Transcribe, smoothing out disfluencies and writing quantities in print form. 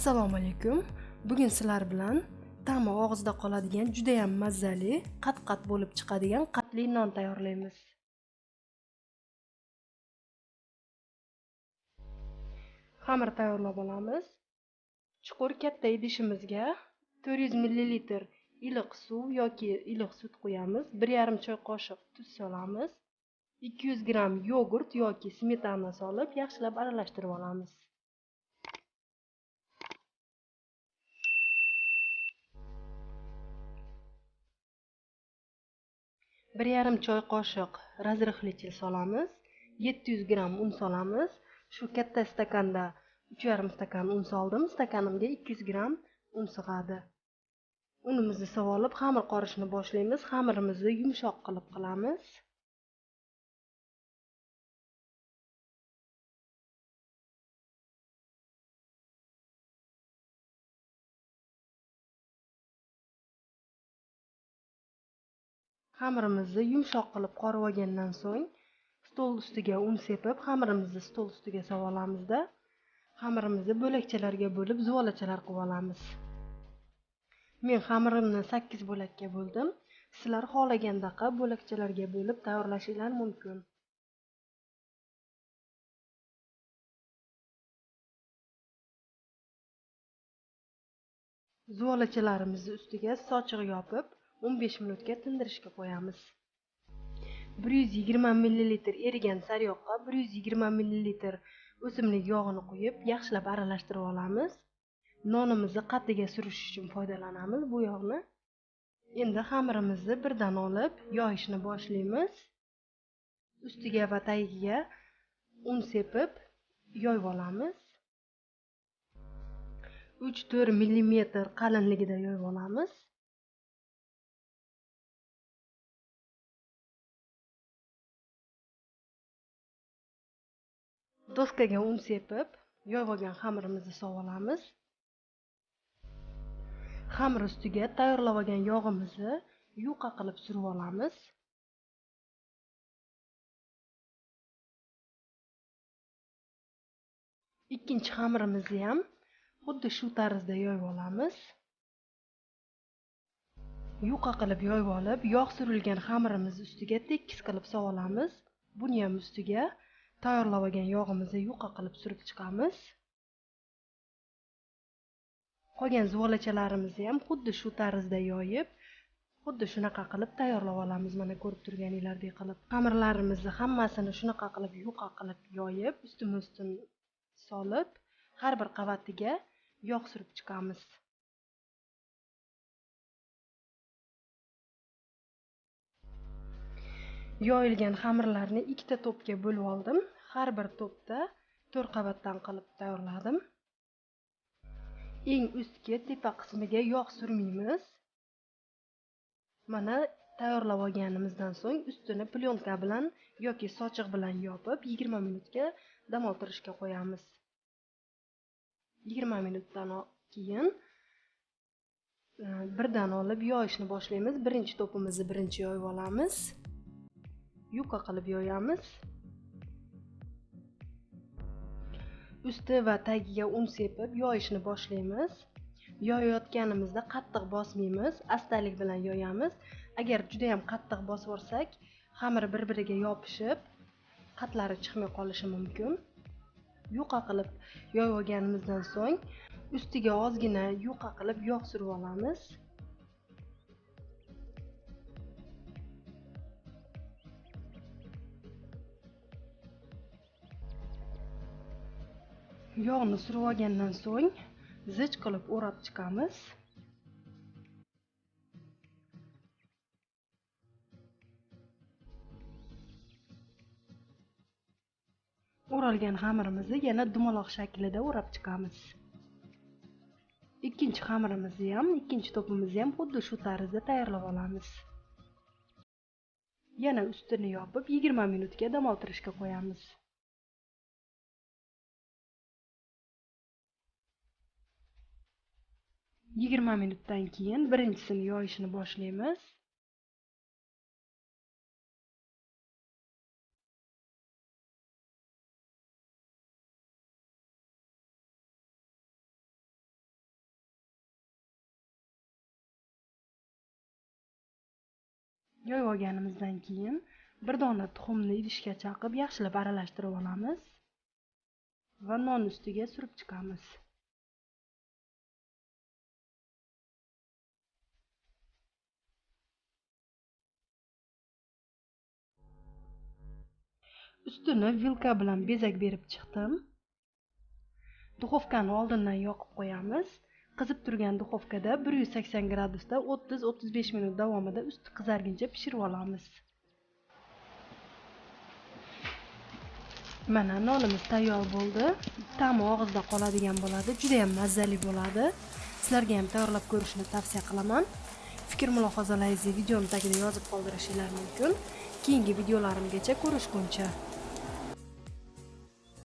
Assalomu alaykum. Bugun sizlar bilan ta'mi og'izda qoladigan, juda ham mazali, qat-qat bo'lib chiqadigan qatli non tayyorlaymiz. Xamir tayyorlab olamiz. Chuqur katta idishimizga 400 ml iliq suv yoki iliq sut qo'yamiz. 1,5 choy qoshiq tuz solamiz. 200 gramm yogurt yoki smetana solib, yaxshilab aralashtirib olamiz. Bir yarim choy qoshiq razrixlichil solamiz, 700 gramm un solamiz. Shu katta stakanda 3,5 stakan un soldim. Stakanimga 200 gramm un sig'adi. Unimizni solib xamir qorishni boshlaymiz. Xamirimizni yumshoq qilib qilamiz. Xamirimizni yumshoq qilib qorib olgandan so'ng stol ustiga un sepib, xamirimizni stol ustiga solib olamizda, xamirimizni bo'lakchalarga bo'lib zuvolachalar qilib olamiz. Men xamirimni 8 bo'lakka bo'ldim. Sizlar xohlagandaqa bo'lakchalarga bo'lib tayyorlashingiz mumkin. Zuvolachalarimizni ustiga sochiq yopib 15 minutga tindirishga qo'yamiz. 120 ml erigan sariyog'ga 120 ml o'simlik yog'ini quyib, yaxshilab aralashtirib olamiz. Nonimizni qatiga surish uchun foydalanamiz bu yog'ni. Endi xamirimizni birdan olib yoyishni boshlaymiz. Ustiga va tagiga un sepib yoyib olamiz. 3-4 mm qalinligida yoyib olamiz. Doskaga un sepib, yoyib olgan xamirimizni solib olamiz. Xamir ustiga tayyorlab olgan yog'imizni yuqa qilib surib olamiz. Ikkinchi xamirimizni ham xuddi shu tarzda yoyib olamiz. Yuqa qilib yoyib olib, yog' surilgan xamirimizni ustiga tekis qilib solib olamiz. Buni ham ustiga tayyorlab olgan yog'imizni yuqa qilib surib chiqamiz. Qolgan zuvolachalarimizni ham xuddi shu tarzda yoyib, xuddi shunaqa qilib tayyorlab olamiz. Mana ko'rib turganingizdek qilib. Xamirlarimizni hammasini shunaqa qilib yuqa qilib yoyib, ustma-ustun solib, har bir qavatiga yog' surib chiqamiz. Yoyilgan xamirlarni ikkita to'pga bo'lib oldim. Har bir to'pda 4 qavatdan qilib tayyorladim. Eng ustki tepa qismiga yog' surmaymiz. Mana tayyorlab olganimizdan so'ng ustini plyonka bilan yoki sochiq bilan yopib 20 minutga dam oltirishga qo'yamiz. 20 minutdan keyin birdan olib yoyishni boshlaymiz. Birinchi to'pimizni birinchi yoyib olamiz. Yuqa qilib yoyamiz. Usti va tagiga un sepib yoyishni boshlaymiz. Yoyayotganimizda qattiq bosmaymiz, astalik bilan yoyamiz. Agar juda ham qattiq bosib yuborsak, xamir bir-biriga yopishib, qatlari chiqmay qolishi mumkin. Yuqa qilib yoyib olganimizdan so'ng ustiga ozgina yuqa qilib yog' surib olamiz. Yog'ni surib olgandan so'ng zich qilib o'rab chiqamiz. O'ralgan xamirimizni yana dumaloq shaklida o'rab chiqamiz. Ikkinchi xamirimizni ham, ikkinchi to'pimizni ham xuddi shu tarzda tayyorlab olamiz. Yana ustini yopib 20 minutga dam oltirishga qo'yamiz. 20 minutdan keyin birinchisini yoyishni boshlaymiz. Yoyib olganimizdan keyin bir dona tuxumni idishga chaqib, yaxshilab aralashtirib olamiz va non ustiga surib chiqamiz. Ustini vilka bilan bezak berib chiqdim. Duxovkani oldindan yoqib qo'yamiz. Qizib turgan duxovkada 180 gradusda 30-35 minut davomida usti qizarguncha pishirib olamiz. Mana nonimiz tayyor bo'ldi. Ta'mi og'izda qoladigan bo'ladi, juda ham mazali bo'ladi. Sizlarga ham tayyorlab ko'rishni tavsiya qilaman. Fikr mulohazalaringizni videoning tagida yozib qoldirishingiz mumkin. Keyingi videolarimgacha ko'rishguncha.